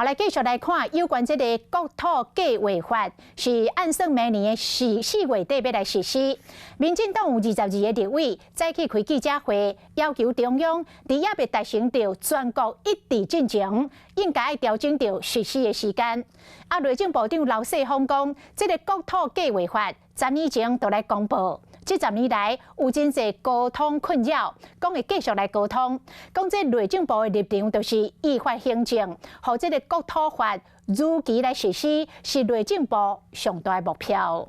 來繼續來看有關這个國土計劃法，是按算明年的四月底欲來實施。民進黨有22个立委早起開記者會，要求中央佇猶未達成著全國一致進前，應該愛調整著實施的時間。啊，內政部長劉世鋒講，這个國土計劃法10年前就來公布。這十年來有真濟溝通困擾，講會繼續來溝通。講這內政部的立場就是依法行政，予這个國土法如期來實施，是內政部上大的目標。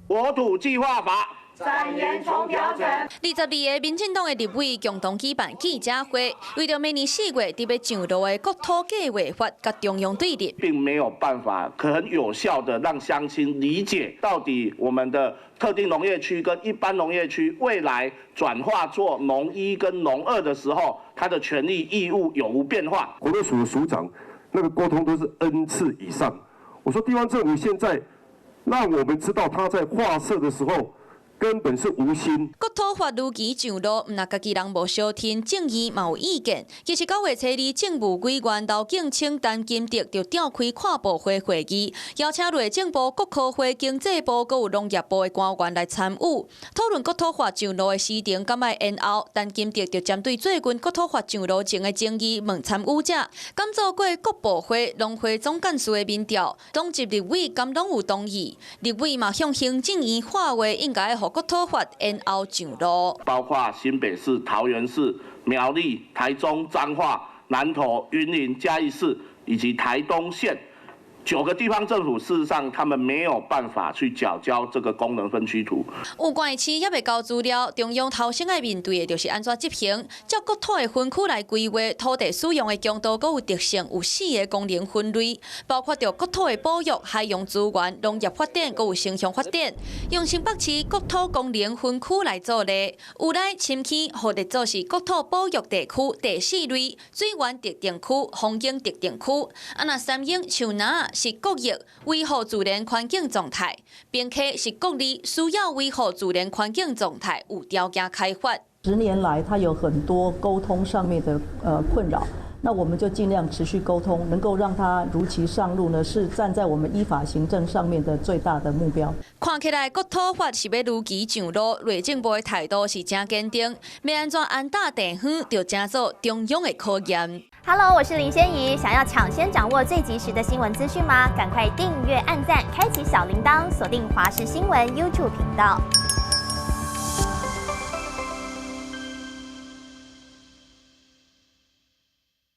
國土計劃法。展延重調整。22个民進黨的立委共同舉辦記者會，為著明年4月佇欲上路的國土計劃法，佮中央對立，並沒有辦法可很有效的讓鄉親理解到底我們的特定農業區跟一般農業區未來轉化做農一跟農二的時候，它的權利義務有無變化？國土署的署長那個溝通都是 N 次以上。我說地方政府現在讓我們知道他在劃設的時候，根本是無心。國土法如期上路，毋但家己人無相聽，政院嘛有意見。其實9月初2，政務委員劉景清、陳金德就召開跨部會會議，邀請內政部、國科會、經濟部、閣有農業部的官員來參與，討論國土法上路的時程敢愛延後。陳金德就針對最近國土法上路前的爭議問參與者，敢做過各部會農會總幹事的民調，黨籍立委敢攏有同意？立委嘛向行政院喊話，應該予國土法延後上路，包括新北市、桃園市、苗栗、台中、彰化、南投、雲林、嘉義市以及台東縣9個地方政府，事實上他們沒有辦法去繳交這個功能分區圖。有關市猶未交資料，中央頭先愛面對的就是按怎執行，照國土的分區來規劃土地使用的強度，閣有特性，有四个功能分類，包括著國土的保育、海洋資源、農業發展，閣有城鄉發展。用新北市國土功能分區來做例，烏來深坑予列做是國土保育地區第四類、水源特定區、風景特定區。啊，若三鶯樹林是國一，維護自然環境狀態；平溪是國二，需要維護自然環境狀態，有條件開發。 10年來，它有很多溝通上面的困擾，那我們就盡量持續溝通，能夠讓它如期上路呢，是站在我們依法行政上面的最大的目標。看起來國土法是欲如期上路，內政部的態度是誠堅定，欲按怎安搭地方，就成做中央的考驗。 Hello，我是林仙怡，想要搶先掌握最及時的新聞資訊嗎？趕快訂閱、按讚、開啟小鈴鐺，鎖定華視新聞 YouTube 頻道。